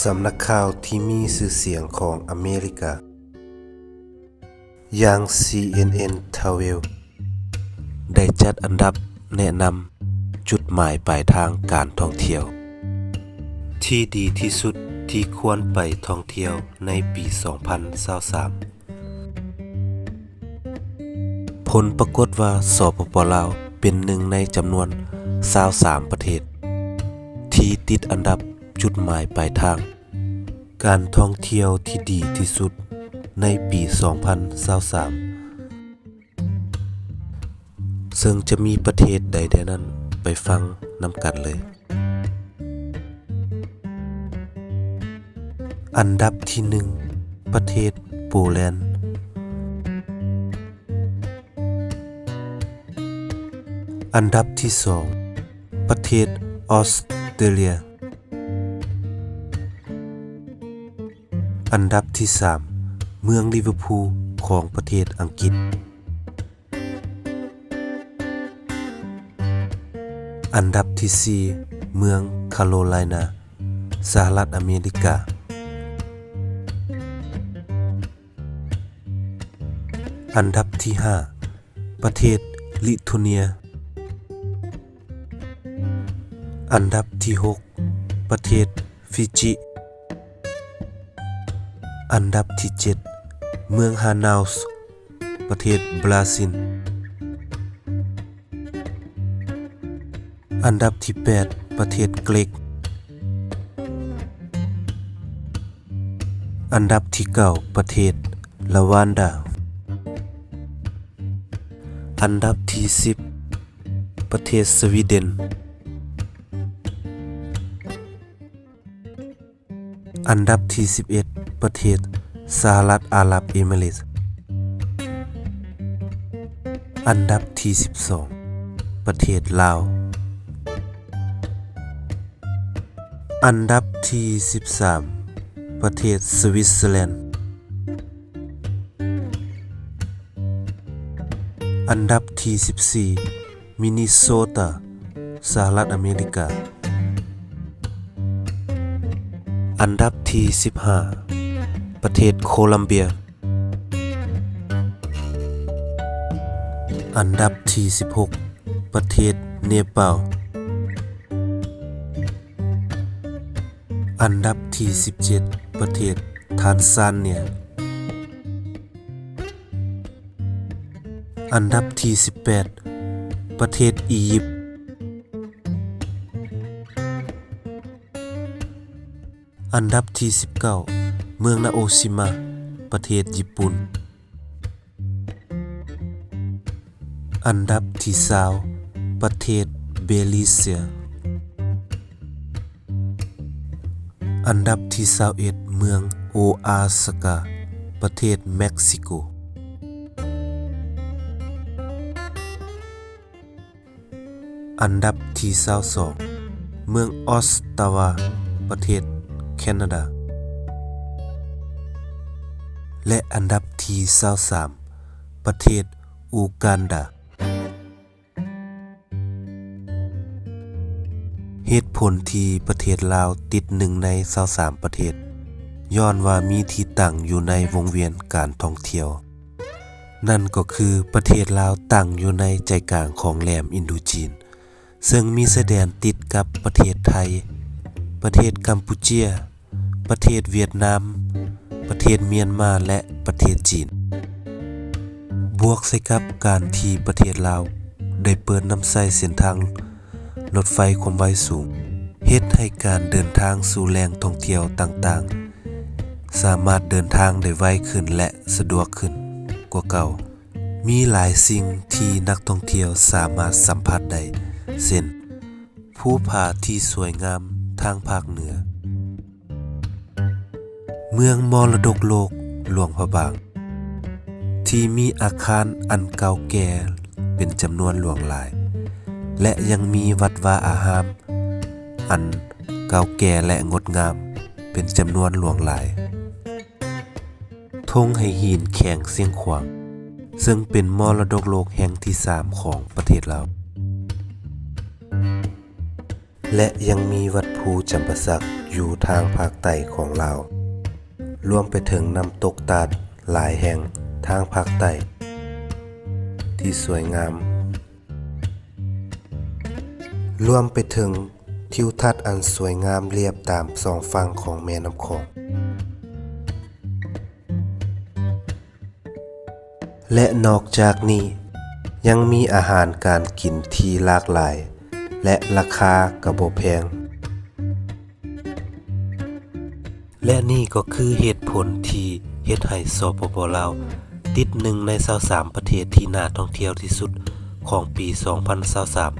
ສຳນັກຂ່າວທີ່ມີຊື່ສຽງຂອງອາເມລິກາ ຢ່າງ ຊີເອັນເອັນ Travel ໄດ້ຈັດອັນດັບແນະນຳຈຸດໝາຍປາຍທາງການທ່ອງທ່ຽວທີ່ດີທີ່ສຸດທີ່ຄວນໄປທ່ອງທ່ຽວໃນປີສອງພັນຊາວສາມ. ຜົນປາກົດວ່າ ສປປ ລາວ ເປັນໜຶ່ງໃນຈຳນວນຊາວສາມປະເທດທີ່ຕິດອັນດັບຈຸດໝາຍປາຍທາງການທ່ອງທ່ຽວທີ່ດີທີ່ສຸດໃນປີສອງພັນຊາວສາມ ເຊິ່ງຈະມີປະເທດໃດແດ່ນັ້ນ ໄປຟັງນຳກັນເລີຍ. ອັນດັບທີໜຶ່ງ ປະເທດໂປແລນ. ອັນດັບທີສອງ ປະເທດອອສເຕຣເລຍ. ອັນດັບທີສາມ ເມືອງລິເວີພູຂອງປະເທດອັງກິດ. ອັນດັບທີສີ່ ເມືອງຄາໂຣໄລນາ ສະຫະລັດອາເມລິກາ. ອັນດັບທີຫ້າ ປະເທດລິໂທເນຍ. ອັນດັບທີຫົກ ປະເທດຟີຈິ. ອັນດັບທີເຈັດ ເມືອງຮານາວ ປະເທດບຣາຊິນ. ອັນດັບທີແປດ ປະເທດເກຣັກ. ອັນດັບທີເກົ້າ ປະເທດລາວັນດາ. ອັນດັບທີສິບ ປະເທດສະວີເດັນ. ອັນດັບທີສິບເອັດ ປະເທດສະຫະລັດອາຣັບເອມິເຣດ. ອັນດັບທີສິບສອງ ປະເທດລາວ. ອັນດັບທີສິບສາມ ປະເທດສະວິດເຊີແລນ. ອັນດັບທີສິບສີ່ ມິນິໂຊຕາ ສະຫະລັດອາເມລິກາ. ອັນດັບທີສິບຫ້າ ປະເທດໂຄລັມເບຍ. ອັນດັບທີສິບຫົກ ປະເທດເນປາວ. ອັນດັບທີສິບເຈັດ ປະເທດທານຊານເນຍ. ອັນດັບທີສິບແປດ ປະເທດອີຢິບ. ອັນດັບທີສິບເກົ້າ ເມືອງນາໂອຊິມາ ປະເທດຍີ່ປຸ່ນ. ອັນດັບທີຊາວ ປະເທດເບລີເຊຍ. ອັນດັບທີຊາວເອັດ ເມືອງໂອອາຊາກາ ປະເທດເມັກຊິໂກ. ອັນດັບທີຊາວສອງ ເມືອງອອດຕາວາ ປະເທດແຄນາດາ ແລະ ອັນດັບທີຊາວສາມ ປະເທດອູກັນດາ. ເຫດຜົນທີ່ປະເທດລາວຕິດໜຶ່ງໃນຊາວສາມປະເທດ ຍ້ອນວ່າມີທີ່ຕັ້ງຢູ່ໃນວົງວຽນການທ່ອງທ່ຽວ. ນັ້ນກໍຄືປະເທດລາວຕັ້ງຢູ່ໃນໃຈກາງຂອງແຫຼມອິນໂດຈີນ ເຊິ່ງມີຊາຍແດນຕິດກັບປະເທດໄທ, ປະເທດກຳປູເຈຍ, ປະເທດຫວຽດນາມ, ປະເທດມຽນມາ ແລະ ປະເທດຈີນ. ບວກໃສ່ກັບການທີ່ປະເທດລາວໄດ້ເປີດນຳໃຊ້ເສັ້ນທາງ ລົດໄຟຄວາມໄວສູງ ເຮັດໃຫ້ການເດີນທາງສູ່ແຫຼ່ງທ່ອງທ່ຽວຕ່າງໆ ສາມາດເດີນທາງໄດ້ໄວຂຶ້ນ ແລະ ສະດວກຂຶ້ນກວ່າເກົ່າ. ມີຫຼາຍສິ່ງທີ່ນັກທ່ອງທ່ຽວສາມາດສຳຜັດໄດ້ ເຊັ່ນ ພູຜາທີ່ສວຍງາມທາງພາກເໜືອ, ເມືອງມໍລະດົກໂລກຫຼວງພະບາງ ທີ່ມີອາຄານອັນເກົ່າແກ່ເປັນຈຳນວນຫຼວງຫຼາຍ ແລະ ຍັງມີວັດວາອາຮາມອັນເກົ່າແກ່ ແລະ ງົດງາມເປັນຈຳນວນຫຼວງຫຼາຍ, ທົ່ງໄຫຫີນແຂວງຊຽງຂວາງ ເຊິ່ງເປັນມໍລະດົກໂລກແຫ່ງທີສາມຂອງປະເທດລາວ. ແລະ ຍັງມີວັດພູຈຳປາສັກຢູ່ທາງພາກໃຕ້ຂອງລາວ, ລວມໄປເຖິງນ້ຳຕົກຕາດຫຼາຍແຫ່ງທາງພາກໃຕ້ທີ່ສວຍງາມ, ລວມໄປເຖິງທິວທັດອັນສວຍງາມລຽບຕາມສອງຝັ່ງຂອງແມ່ນ້ຳຂອງ. ແລະ ນອກຈາກນີ້ ຍັງມີອາຫານການກິນທີ່ຫຼາກຫຼາຍ ແລະ ລາຄາກໍບໍ່ແພງ. ແລະ ນີ້ກໍຄືເຫດຜົນທີ່ເຮັດໃຫ້ ສປປ ລາວ ຕິດໜຶ່ງໃນຊາວສາມປະເທດທີ່ໜ້າທ່ອງທ່ຽວທີ່ສຸດຂອງປີສອງພັນຊາວສາມ